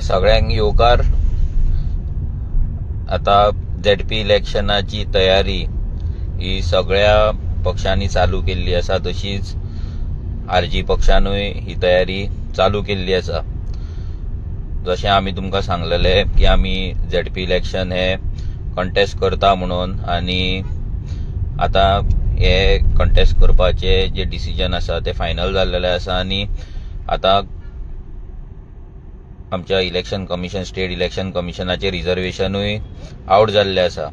सगळ्यांक येवकार. आता झेडपी इलेक्शनाची तयारी ही सगळ्या पक्षांनी चालू केल्ली आसा, तशीच आरजी पक्षानूय ही तयारी चालू केल्ली आसा. जशें आमी तुमकां सांगलेले की आमी झेडपी इलेक्शन हे कंटेस्ट करता म्हणून, आनी आतां हे कंटेस्ट करपाचे जे डिसिजन आसा ते फायनल जाल्लेले आसा. आनी आतां आमच्या इलेक्शन कमिशन, स्टेट इलेक्शन कमिशनाचे रिजर्वेशनूय आवट जाल्ले आसा.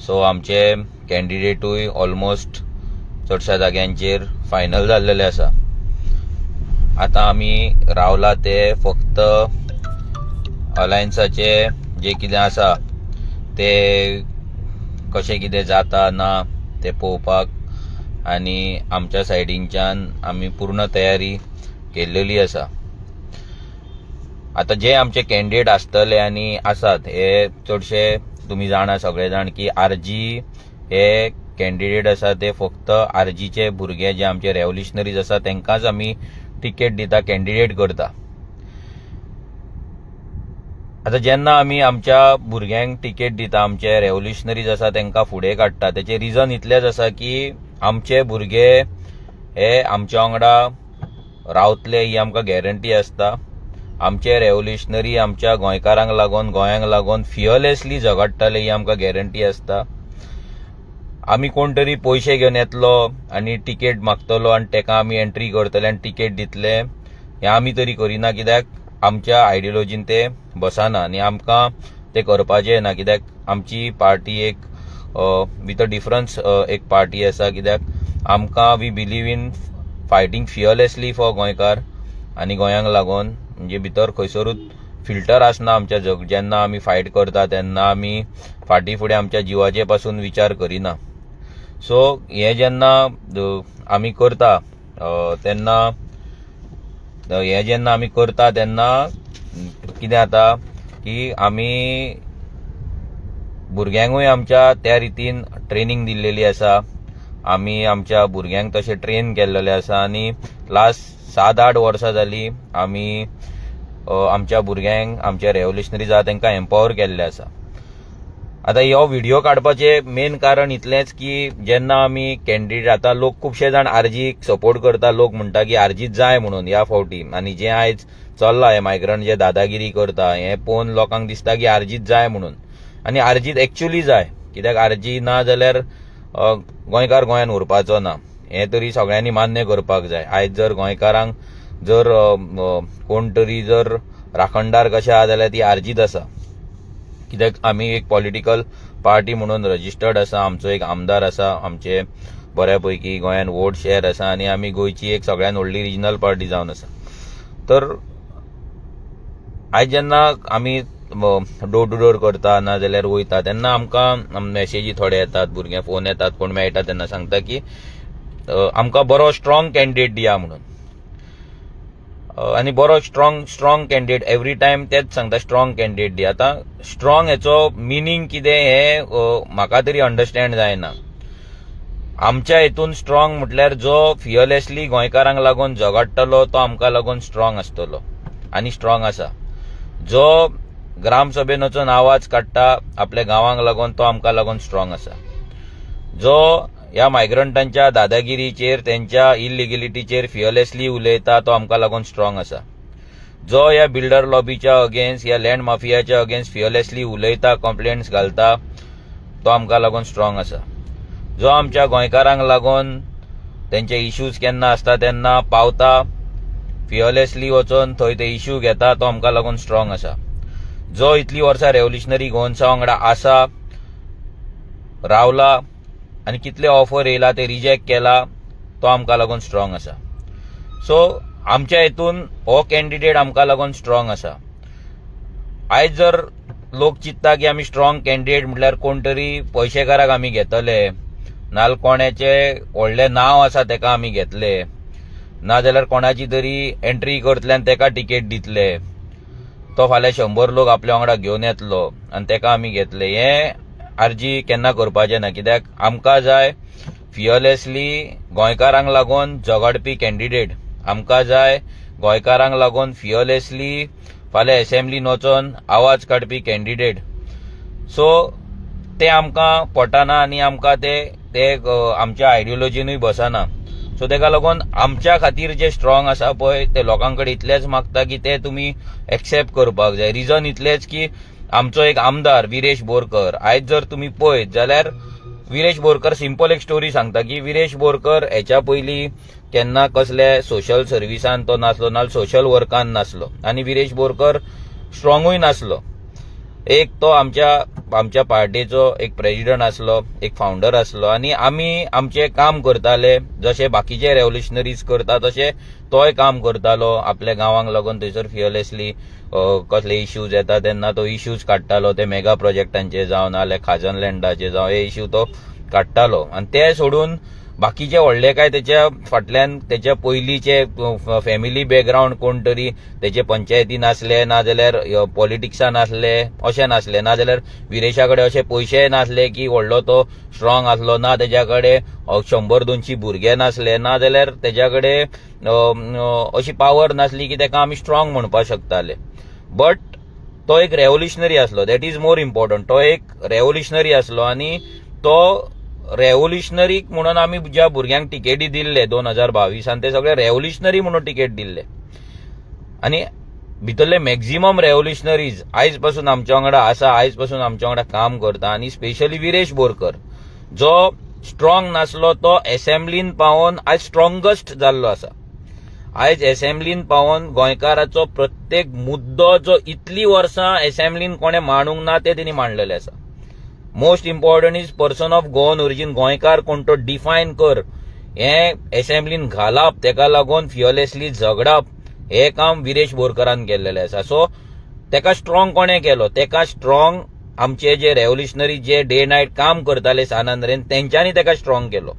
सो आमचे कॅन्डिडेटूय ऑलमोस्ट चडश्या जाग्यांचेर फायनल जाल्लेले आसा. आतां आमी रावला ते फक्त अलायन्साचे जे कितें आसा ते कशें कितें जाता ना ते पळोवपाक, आनी आमच्या सायडीनच्यान आमी पूर्ण तयारी केल्लेली आसा. आतां जे आमचे कॅन्डिडेट आसतले आनी आसात हे चडशे तुमी जाणा सगळे जाण की आरजी हे कॅन्डिडेट आसा ते फक्त आरजीचे भुरगे जे आमचे रेव्होल्युशनरीज आसा तांकांच आमी तिकेट दिता, कॅन्डिडेट करता. आतां जेन्ना आमी आमच्या भुरग्यांक तिकेट दिता, आमचे रेव्होल्युशनरीज आसा तांकां फुडें काडटा, तेचें रिजन इतलेंच आसा की आमचे भुरगे हे आमच्या वांगडा रावतले ही आमकां गॅरंटी आसता. आमचे रेव्होल्युशनरी आमच्या गोंयकारांक लागून, गोंयांक लागून फियरलेसली झगडटले ही आमकां गॅरंटी आसता. आमी कोण तरी पयशे घेवन येतलो आनी तिकेट मागतलो आनी तेका आमी एंट्री करतले आनी तिकेट दितले हें आमी तरी करिना, कित्याक आमच्या आयडियोलॉजीन ते बसना आनी आमकां ते करपाचें ना, कित्याक आमची पार्टी एक विथ अ डिफरन्स एक पार्टी आसा. कित्याक आमकां we believe in fighting fearlessly for गोंयकार आनी गोंयांक लागून, म्हणजे भितर खंयसरूच फिल्टर आसना आमच्या जग. जेन्ना आमी फायट करता तेन्ना आमी फाटीं फुडें आमच्या जिवाचे पासून विचार करिना. सो हें जेन्ना आमी करता तेन्ना हें जेन्ना आमी करता तेन्ना कितें जाता की आमी भुरग्यांकूय आमच्या त्या रितीन ट्रेनींग दिल्लेली आसा. आमी आमच्या भुरग्यांक तशें ट्रेन केल्लेलें आसा आनी लास्ट 7-8 वर्सां जाली आमी आमच्या भुरग्यांक, आमच्या रेव्होल्युशनरीज आसा तांकां एम्पावर केल्लें आसा. आतां हो व्हिडियो काडपाचें मेन कारण इतलेंच की जेन्ना आमी कॅन्डिडेट, आतां लोक खुबशे जाण आरजीक सपोर्ट करता, लोक म्हणटा की आरजीच जाय म्हणून ह्या फावटी, आनी जें आयज चल्लां हें मायग्रंट जे दादागिरी करता हें पळोवन लोकांक दिसता की आरजीच जाय म्हणून, आनी आरजीच एक्च्युअली जाय, कित्याक आरजी ना जाल्यार गोंयकार गोंयान उरपाचो ना हें तरी सगळ्यांनी मान्य करपाक जाय. आयज जर गोंयकारांक जर कोण तरी जर राखणदार कशें आसा जाल्यार ती आरजीच आसा, कित्याक आमी एक पॉलिटिकल पार्टी म्हणून रजिस्टर्ड आसा, आमचो एक आमदार आसा, आमचे बऱ्या पैकी गोंयान वोट शेअर आसा आनी आमी गोंयची एक सगळ्यान व्हडली रिजनल पार्टी जावन आसा. तर आयज जेन्ना आमी डोर टू डोर करता ना जाल्यार वयता तेन्ना आमकां मॅसेजी थोडे येतात, भुरगे फोन येतात, कोण मेळटा तेन्ना सांगता की आमकां बरो स्ट्रॉंग कॅन्डिडेट दिया म्हणून, आनी बरो स्ट्रॉंग कॅन्डिडेट एवरी टायम तेच सांगता, स्ट्रॉंग कॅन्डिडेट दी. आतां स्ट्रॉंग हेचो मिनींग कितें हें म्हाका तरी अंडरस्टँड जायना. आमच्या हितून स्ट्रॉंग म्हटल्यार जो फियरलेसली गोंयकारांक लागून झगडटलो तो आमकां लागून स्ट्रॉंग आसतलो आनी स्ट्रॉंग आसा. जो ग्रामसभेन वचून आवाज काडटा आपल्या गांवांक लागून तो आमकां लागून स्ट्रॉंग आसा. जो ह्या मायग्रंटांच्या दादागिरीचेर, तेंच्या इलिगलिटीचेर फियरलेसली उलयता तो आमकां लागून स्ट्रॉंग आसा. जो ह्या बिल्डर लॉबीच्या अगेन्स्ट, ह्या लँड माफियाच्या अगेन्स्ट फियरलेसली उलयता, कंप्लेंट्स घालता तो आमकां लागून स्ट्रॉंग आसा. जो आमच्या गोंयकारांक लागून तेंचे इश्यूज केन्ना आसता तेन्ना पावता, फियरलेसली वचून थंय ते इश्यू घेता तो आमकां लागून स्ट्रॉंग आसा. जो इतली वर्सां रेव्होल्युशनरी गोवन्सा वांगडा आसा, रावला आनी कितले ऑफर येयला ते रिजेक्ट केला तो आमकां लागून स्ट्रॉंग आसा. सो आमच्या हितून हो कॅन्डिडेट आमकां लागून स्ट्रॉंग आसा. आयज जर लोक चिंतता की आमी स्ट्रॉंग कॅन्डिडेट म्हटल्यार कोण तरी पयशेकाराक आमी घेतले, नाजाल्यार कोणाचें व्हडलें नांव आसा तेका आमी घेतले, नाजाल्यार कोणाची तरी एंट्री करतले आनी तेका तिकेट दितले, तो फाल्यां 100 लोक आपल्या वांगडा घेवन येतलो आनी तेका आमी घेतले, हें आरजी केन्ना करपाचें ना. कित्याक आमकां जाय फियरलेसली गोंयकारांक लागून झगडपी कॅन्डिडेट, आमकां जाय गोंयकारांक लागून फियरलेसली फाल्यां एसेंब्लीन वचोन आवाज काडपी कॅन्डिडेट. सो ते आमकां पटना आनी आमकां ते ते आमच्या आयडियोलॉजीनूय बसना. सो तेका लागून आमच्या खातीर जे स्ट्रॉंग आसा पळय ते लोकां कडेन इतलेंच मागता की ते तुमी एक्सेप्ट करपाक जाय. रिजन इतलेंच की आमचो एक आमदार विरेश बोरकर, आयज जर तुमी पळयत जाल्यार विरेश बोरकर सिंपल एक स्टोरी सांगता की विरेश बोरकर हेच्या पयलीं केन्ना कसले सोशल सर्विसान तो नासलो, ना सोशल वर्कान नासलो आनी विरेश बोरकर स्ट्रॉंगूय नासलो. एक तो आमच्या आमच्या पार्टीचो एक प्रेजिडंट आसलो, एक फावंडर आसलो आनी आमी आमचें काम करताले जशे बाकीचे रेव्होल्युशनरीज करता तशें तोय काम करतालो. आपल्या गांवांक लागून थंयसर फियरलेसली कसले इश्यूज येता तेन्ना तो इश्यूज काडटालो, ते मेगा प्रोजेक्टांचे जावं नाजाल्यार खाजन लँडाचे जावं हे इश्यू तो काडटालो. आनी ते सोडून बाकीचे व्हडले काय तेच्या फाटल्यान तेच्या पयलींचे फॅमिली बॅकग्रावंड कोण तरी तेचे पंचायतीन आसले, नाजाल्यार पॉलिटिक्सान आसले अशें नासले, नाजाल्यार विरेशा कडेन अशे पयशेय नासले की व्हडलो तो स्ट्रॉंग आसलो, ना तेच्या कडेन 100-200 भुरगे नासले, नाजाल्यार तेच्या कडेन अशी पावर नासली की तेका आमी स्ट्रॉंग म्हणपाक शकताले. बट तो एक रेव्होल्युशनरी आसलो, that is more important. तो एक रेव्होल्युशनरी आसलो आनी तो रेव्होल्युशनरीक म्हणून आमी ज्या भुरग्यांक टिकेटी दिल्ले 2022 ते सगळे रेव्होल्युशनरी म्हणून तिकेट दिल्ले आनी भितरले मॅक्झिमम रेव्होल्युशनरीज आयज पासून आमच्या वांगडा आसा, आयज पासून आमच्या वांगडा काम करता. आनी स्पेशली विरेश बोरकर जो स्ट्रॉंग नासलो तो एसेंब्लीन पावोन आयज स्ट्रॉंगस्ट जाल्लो आसा. आयज एसेंब्लीन पावोन गोंयकाराचो प्रत्येक मुद्दो जो इतली वर्सां एसेंब्लीन कोणें मांडूंक ना ते तेणी मांडलेले आसा. Most important is person of Goan origin, गोंयकार कोण तो डिफायन कर, हें एसेंब्लीन घालप, तेका लागून फियरलेसली झगडप हें काम विरेश बोरकरान केल्लेलें आसा. सो तेका स्ट्रॉंग कोणें केलो? तेका स्ट्रॉंग आमचे जे रेव्होल्युशनरी जे डे नायट काम करताले सान आंद्रेन तेंच्यांनी तेका स्ट्रॉंग केलो,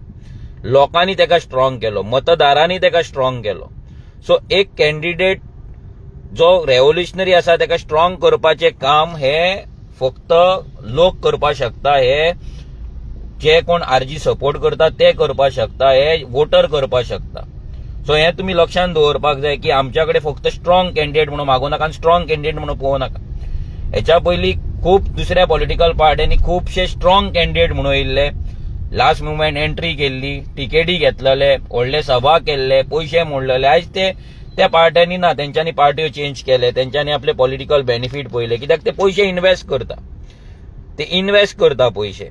लोकांनी तेका स्ट्रॉंग केलो, मतदारांनी तेका स्ट्रॉंग केलो. सो एक कॅन्डिडेट जो रेव्होल्युशनरी आसा तेका स्ट्रॉंग करपाचें काम हें फक्त लोक करपाक शकता, हे जे कोण आरजी सपोर्ट करता ते करपाक शकता, हे वोटर करपाक शकता. सो हें तुमी लक्षांत दवरपाक जाय की आमच्या कडेन फक्त स्ट्रॉंग कॅन्डिडेट म्हणून मागूं नाका आनी स्ट्रॉंग कॅन्डिडेट म्हणून पळोवं नाका. हेच्या पयलीं खूब दुसऱ्या पॉलिटिकल पार्ट्यांनी खुबशे स्ट्रॉंग कॅन्डिडेट म्हणून येयल्ले, लास्ट मुवमेंट एंट्री केल्ली, टिकेटी घेतलेले, व्हडले सभा केल्ले, पयशे मोडलेले. आयज ते त्या पार्ट्यांनी ना, तेंच्यांनी पार्ट्यो चेंज केले, तेंच्यांनी आपले पॉलिटिकल बेनिफीट पळयले, कित्याक ते पयशे इन्वेस्ट करता, ते इन्वेस्ट करता पयशे.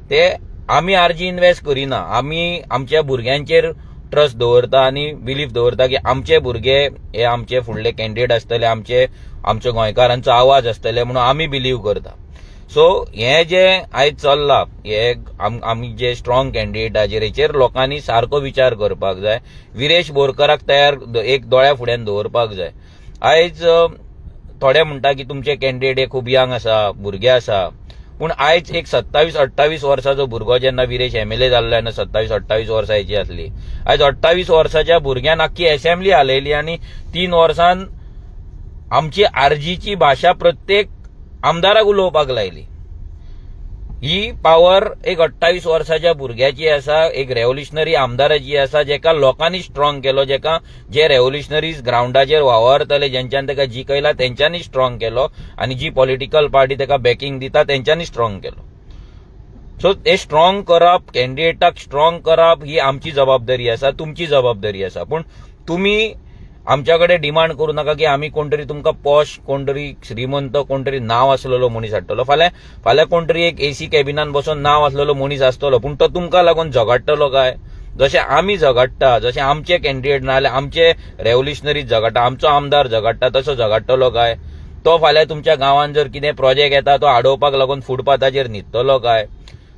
ते आमी आरजी इन्वेस्ट करिना, आमी आमच्या भुरग्यांचेर ट्रस्ट दवरता आनी बिलीफ दवरता की आमचे भुरगे हे आमचे फुडले कॅन्डिडेट आसतले, आमचे आमच्या गोंयकारांचो आवाज आसतले म्हणून आमी बिलीव करता. सो हें जें आयज चल्लां हे आमी जे स्ट्रॉंग कॅन्डिडेटाचेर हेचेर लोकांनी सारको विचार करपाक जाय. विरेश बोरकराक तयार एक दोळ्या फुड्यान दवरपाक जाय. आयज थोडे म्हणटा की तुमचे कॅन्डिडेट हे खूब यंग आसा, भुरगे आसा, पूण आयज एक 27-28 वर्साचो भुरगो जेन्ना विरेश एमएलए जाल्लो तेन्ना 27-28 वर्सां हेची आसली. आयज 28 वर्साच्या भुरग्यान आख्खी एसेंब्ली हालयली आनी 3 वर्सान आमची आरजीची भाशा प्रत्येक आमदाराक उलोवपाक लायली. ही पावर एक 28 वर्साच्या भुरग्याची आसा, एक रेव्होल्युशनरी आमदाराची आसा, जेका लोकांनी स्ट्रॉंग केलो, जेका जे रेव्होल्युशनरीज ग्रावंडाचेर वावरतले, जेंच्यान तेका जिखयला तेंच्यांनी स्ट्रॉंग केलो आनी जी पॉलिटिकल पार्टी तेका बॅकिंग दिता तेंच्यांनी स्ट्रॉंग केलो. सो ते स्ट्रॉंग करप, कॅन्डिडेटाक स्ट्रॉंग करप ही आमची जबाबदारी आसा, तुमची जबाबदारी आसा. पूण तुमी आमच्या कडेन डिमांड करूं नाका की आमी कोण तरी तुमकां पॉश, कोण तरी श्रीमंत, कोण तरी नांव आसलेलो मनीस हाडटलो. फाल्यां फाल्यां कोण तरी एक एसी कॅबिनान बसून नांव आसलेलो मनीस आसतलो, पूण तो तुमकां लागून झगडटलो काय? जशें आमी झगडटा, जशें आमचे कॅन्डिडेट ना जाल्यार आमचे रेव्होल्युशनरीज झगडटा, आमचो आमदार झगडटा, तसो झगडटलो काय? तो फाल्यां तुमच्या गांवांत जर कितें प्रोजेक्ट येता तो आडोवपाक लागून फुटपाथाचेर न्हिदतलो काय?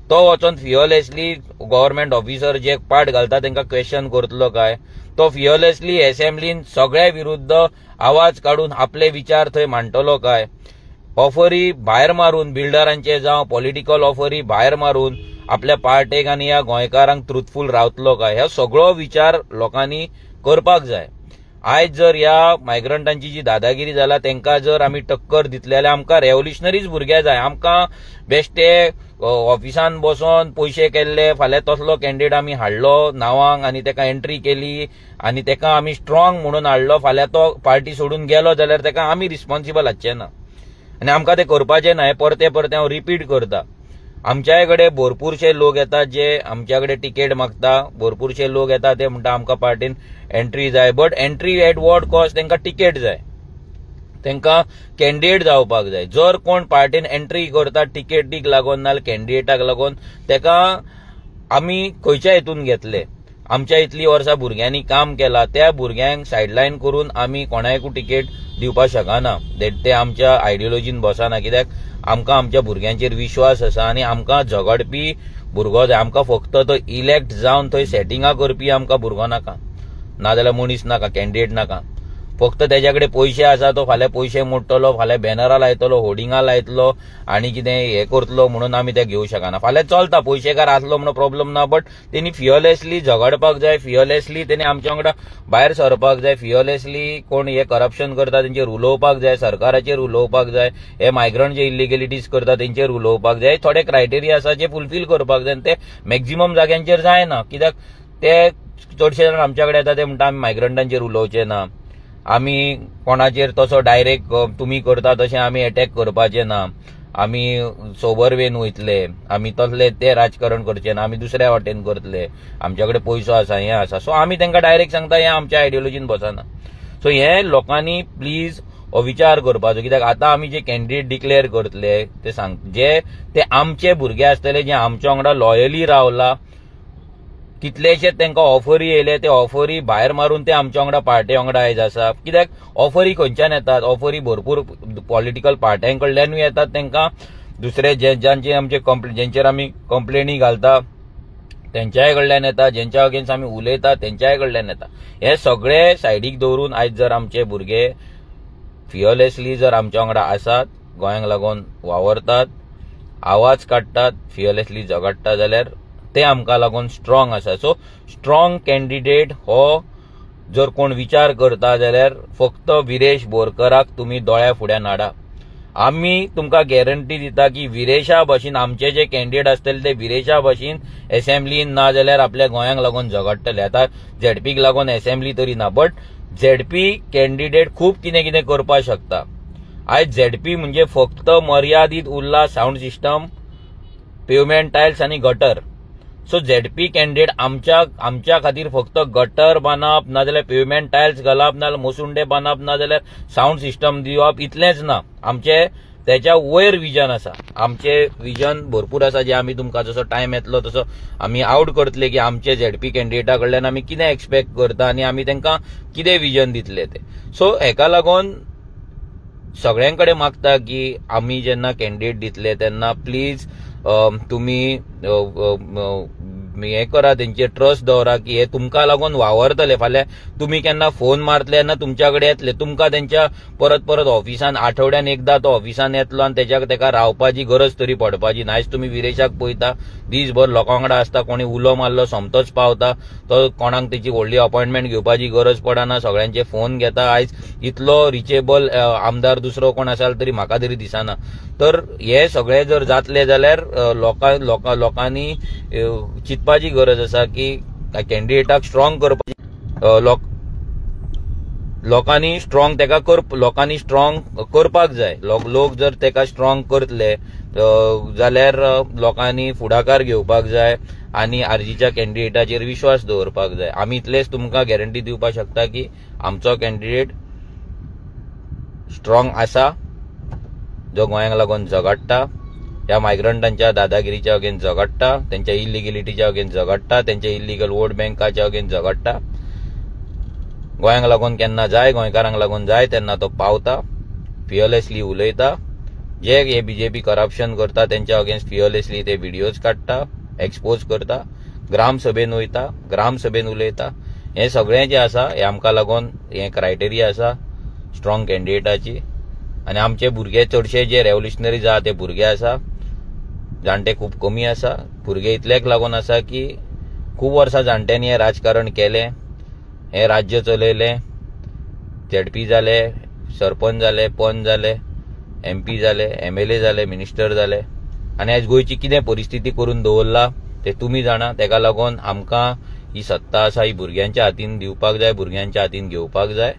तो वचोन फियरलेसली गव्हर्मेंट ऑफिसर जे पाट घालता तांकां क्वेश्चन करतलो काय? तो फियरलेसली एसेंब्लीन सगळ्या विरुद्ध आवाज काडून आपले विचार थंय मांडटलो काय? ऑफरी भायर मारून बिल्डरांचे जावं पॉलिटिकल ऑफरी भायर मारून आपल्या पार्टेक आनी ह्या गोंयकारांक ट्रुथफूल रावतलो काय? हो सगळो विचार लोकांनी करपाक जाय. आयज जर ह्या मायग्रंटांची जी दादागिरी जाला तांकां जर आमी टक्कर दितले जाल्यार आमकां रेव्होल्युशनरीज भुरगे जाय. आमकां बेश्टे ऑफिसान बसोन पयशे केल्ले, फाल्यां तसलो कॅन्डिडेट आमी हाडलो नांवांक आनी तेका एंट्री केली आनी तेका आमी स्ट्रॉंग म्हणून हाडलो, फाल्यां तो पार्टी सोडून गेलो जाल्यार तेका आमी रिस्पॉन्सिबल आसचे ना. आनी आमकां तें करपाचें ना. हें परते परते हांव रिपीट करता. आमच्याय कडेन भरपूरशे लोक येतात जे आमच्या कडेन तिकेट मागता, भरपूरशे लोक येतात ते म्हणटा आमकां पार्टीन एंट्री जाय, but entry at what cost? तांकां तिकेट जाय, तांकां कॅन्डिडेट जावपाक जाय. जर कोण पार्टीन एंट्री करता तिकेटीक लागून नाल्यार कॅन्डिडेटाक लागून, ताका आमी खंयच्या हितून घेतले? आमच्या इतली वर्सां भुरग्यांनी काम केलां, त्या भुरग्यांक सायडलायन करून आमी कोणाकूय तिकेट दिवपाक शकना. ते आमच्या आयडियोलॉजीन बसना, कित्याक आमकां आमच्या भुरग्यांचेर विश्वास आसा आनी आमकां झगडपी भुरगो जाय. आमकां फक्त तो इलेक्ट जावन थंय सेटिंगां करपी आमकां भुरगो नाका, नाजाल्यार मनीस नाका, कॅन्डिडेट नाका. फक्त तेज्या कडेन पयशे आसा, तो फाल्यां पयशे मोडटलो, फाल्यां बॅनरां लायतलो, होर्डिंगां लायतलो आनी कितें हें करतलो म्हणून आमी ते घेवंक शकना. फाल्यां चलता, पयशेकार आसलो म्हणून प्रॉब्लम ना, बट तेणी फियरलेसली झगडपाक जाय, फियरलेसली तेणी आमच्या वांगडा भायर सरपाक जाय, फियरलेसली कोण हे करप्शन करता तेंचेर उलोवपाक जाय, सरकाराचेर उलोवपाक जाय, हे मायग्रंट जे इलिगेलिटीज करता तेंचेर उलोवपाक जाय. थोडे क्रायटेरिया आसा जे फुलफील करपाक जाय आनी ते मॅक्झिमम जाग्यांचेर जायना, कित्याक ते चडशे जाण आमच्या कडेन येता ते म्हणटा आमी मायग्रंटांचेर उलोवचे ना, आमी कोणाचेर तसो डायरेक्ट तुमी करता तशें आमी एटॅक करपाचे ना, आमी सोबर वेन वयतले, आमी तसले ते राजकारण करचे ना, आमी दुसऱ्या वाटेन करतले, आमच्या कडेन पयसो आसा, हें आसा. सो आमी तांकां डायरेक्ट सांगता हें आमच्या आयडियोलॉजीन बसना. सो हें लोकांनी प्लीज हो विचार करपाचो, कित्याक आतां आमी जे कॅन्डिडेट डिक्लेअर करतले ते सांग जे ते आमचे भुरगे आसतले जे आमच्या वांगडा लॉयली रावला, कितलेशे तांकां ऑफरी येयले ते ऑफरी भायर मारून ते आमच्या वांगडा पार्टे वांगडा आयज आसा. कित्याक ऑफरी खंयच्यान येतात? ऑफरी भरपूर पॉलिटिकल पार्ट्यां कडल्यानूय येतात, तांकां दुसरे जे जांचे आमचे जेंचेर आमी कंप्लेनी घालता तेंच्याय कडल्यान येता, जेंच्या अगेन्स्ट आमी उलयता तेंच्याय कडल्यान येता. हे सगळे सायडीक दवरून आयज जर आमचे भुरगे फियरलेसली जर आमच्या वांगडा आसात, गोंयांक लागून वावरतात, आवाज काडटात, फियरलेसली झगडटा जाल्यार ते आमकां लागून स्ट्रॉंग आसा. सो स्ट्रॉंग कॅन्डिडेट हो जर कोण विचार करता जाल्यार फक्त विरेश बोरकराक तुमी दोळ्या फुड्यान हाडा. आमी तुमकां गॅरंटी दिता की विरेशा भशेन आमचे जे कॅन्डिडेट आसतले ते विरेशा भशेन एसेंब्लीन ना जाल्यार आपल्या गोंयांक लागून झगडटले. आतां झेडपीक लागून एसेंब्ली तरी ना, बट झेडपी कॅन्डिडेट खूब कितें कितें करपाक शकता. आयज झेडपी म्हणजे फक्त मर्यादीत उरला सावंड सिस्टम, पेवमेंट टायल्स आनी गटर. सो झेडपी कॅन्डिडेट आमच्या खातीर फक्त गटर बांदप, नाजाल्यार पेवमेंट टायल्स घालप, नाजाल्यार मोसुंडे बांदप, नाजाल्यार सावंड सिस्टम दिवप इतलेंच ना, आमचे त्याच्या वयर विजन आसा. आमचे विजन भरपूर आसा जे आमी तुमकां जसो टायम येतलो तसो आमी आवट करतले की आमचे झेडपी कॅन्डिडेटा कडल्यान आमी कितें एक्सपेक्ट करता आनी आमी तांकां कितें विजन दितले ते. सो हेका लागून सगळ्यां कडेन मागता की आमी जेन्ना कॅन्डिडेट दितले तेन्ना प्लीज तुमी हें करा, तेंचेर ट्रस्ट दवरा की हे तुमकां लागून वावरतले. फाल्यां तुमी केन्ना फोन मारतले तेन्ना तुमच्या कडेन येतले, तुमकां तेंच्या परत परत ऑफिसान आठवड्यान एकदां तो ऑफिसान येतलो आनी तेच्या तेका रावपाची गरज तरी पडपाची ना. आयज तुमी विरेशाक पळयता दीसभर लोकां वांगडा आसता, कोणी उलो मारलो सोमतोच पावता, तो कोणाक तेची व्हडली अपॉयंटमेंट घेवपाची गरज पडना, सगळ्यांचे फोन घेता. आयज इतलो रिचेबल आमदार दुसरो कोण आसा तरी म्हाका तरी दिसना. तर हे सगळे जर जातले जाल्यार लोकांनी चिंतपाची गरज आसा की कॅन्डिडेटाक स्ट्रॉंग करपाची, लोकांनी स्ट्रॉंग तेका लोकांनी स्ट्रॉंग करपाक जाय. लोक जर तेका स्ट्रॉंग करतले जाल्यार लोकांनी फुडाकार घेवपाक जाय आनी आरजीच्या कॅन्डिडेटाचेर विश्वास दवरपाक जाय. आमी इतलेच तुमकां गॅरंटी दिवपाक शकता की आमचो कॅन्डिडेट स्ट्रॉंग आसा, जो गोंयांक लागून झगडटा, ह्या मायग्रंटांच्या दादागिरीच्या अगेन्स्ट झगडटा, तेंच्या इलिगेलिटीच्या अगेन्स्ट झगडटा, तेंच्या इलिगल वोट बँकाच्या अगेन्स्ट झगडटा. गोंयांक लागून केन्ना जाय, गोंयकारांक लागून जाय तेन्ना तो पावता, फियरलेसली उलयता. जे हे बीजेपी करप्शन करता तेंच्या अगेन्स्ट फियरलेसली ते व्हिडियोज काडटा, एक्सपोज करता, ग्रामसभेन वयता, ग्रामसभेन उलयता. हें सगळें जें आसा हें आमकां लागून हें क्रायटेरिया आसा स्ट्रॉंग कॅन्डिडेटाची. आनी आमचे भुरगे चडशे जे रेव्होल्युशनरी आसा ते भुरगे आसा, जाणटे खूब कमी आसा. भुरगे इतल्याक लागून आसा की खूब वर्सां जाणट्यांनी हें राजकारण केलें, हें राज्य चलयलें, झेडपी जाले, सरपंच जाले, पंच जाले, एमपी जाले, एमएलए जाले, मिनिस्टर जाले. आनी आयज गोंयची कितें परिस्थिती करून दवरला ते तुमी जाणा. तेका लागून आमकां ही सत्ता आसा ही भुरग्यांच्या हातीन दिवपाक जाय, भुरग्यांच्या हातीन घेवपाक जाय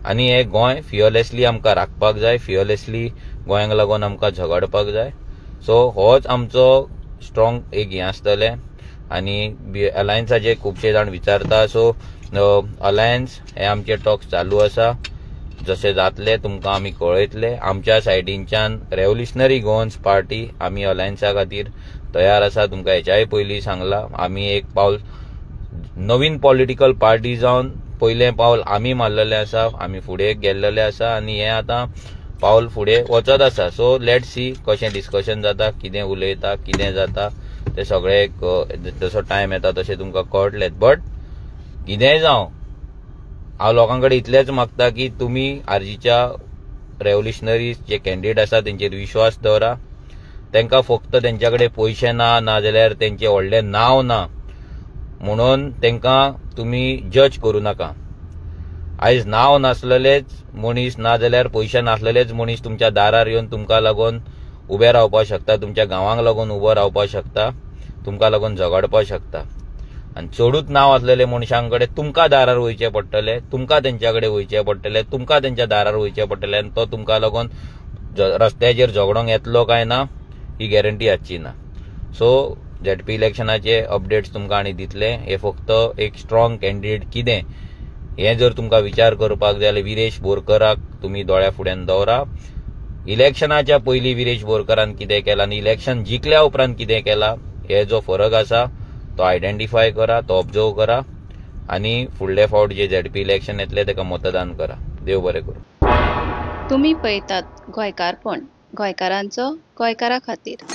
आनी हे गोंय फियरलेसली आमकां राखपाक जाय, फियरलेसली गोंयांक लागून आमकां झगडपाक जाय. सो होच आमचो स्ट्रॉंग एक हें आसतलें. आनी अलायन्साचे खुबशे जाण विचारता, सो अलायन्स हे आमचे टॉक्स चालू आसा, जशे जातले तुमकां आमी कळयतले. आमच्या सायडीनच्यान रेव्होल्युशनरी गोवन्स पार्टी आमी अलायन्सा खातीर तयार आसा. तुमकां हेच्याय पयलीं सांगलां, आमी एक पावल नवीन पॉलिटिकल पार्टी जावन पयलें पावल आमी मारलेलें आसा, आमी फुडें गेल्लेले आसा आनी हें आतां पावल फुडें वचत आसा. सो let see कशें डिस्कशन जाता, कितें उलयता, कितें जाता ते सगळें जसो टायम येता तशें तुमकां कळटलें. बट कितेंय जावं, हांव लोकां कडेन इतलेंच मागता की तुमी आरजीच्या रेव्होल्युशनरीज जे कॅन्डिडेट आसा तेंचेर विश्वास दवरा. तांकां फक्त तेंच्या कडेन पयशे ना, नाजाल्यार तेंचें व्हडलें नांव ना म्हणून तांकां तुमी जज करूं नाका. आयज नांव नासलेलेच मनीस, नाजाल्यार पयशे नासलेलेच मनीस तुमच्या दारार येवन तुमकां लागून उबे रावपाक शकता, तुमच्या गांवांक लागून उबो रावपाक शकता, तुमकां लागून झगडपाक शकता. आनी चडूच नांव आसलेले मनशां कडेन तुमकां दारार वयचें पडटलें, तुमकां तेंच्या कडेन वयचें पडटलें, तुमकां तेंच्या दारार वयचें पडटलें आनी तो तुमकां लागून रस्त्याचेर झगडोंक येतलो काय ना ही गॅरंटी आसची ना. सो झेडपी इलेक्शनाचे अपडेट्स तुमकां आनी दितले. हे फक्त एक स्ट्रॉंग कॅन्डिडेट कितें हें जर तुमकां विचार करपाक जाय जाल्यार विरेश बोरकराक तुमी दोळ्या फुड्यान दवरा. इलेक्शनाच्या पयलीं विरेश बोरकरान कितें केलां आनी इलेक्शन जिखल्या उपरांत कितें केलां हे जो फरक आसा तो आयडेंटिफाय करा, तो ऑब्जर्व करा आनी फुडले फावट जे झेडपी इलेक्शन येतले ताका मतदान करा. देव बरें करूं. तुमी पळयतात गोंयकारपण, गोंयकारांचो गोंयकारा खातीर.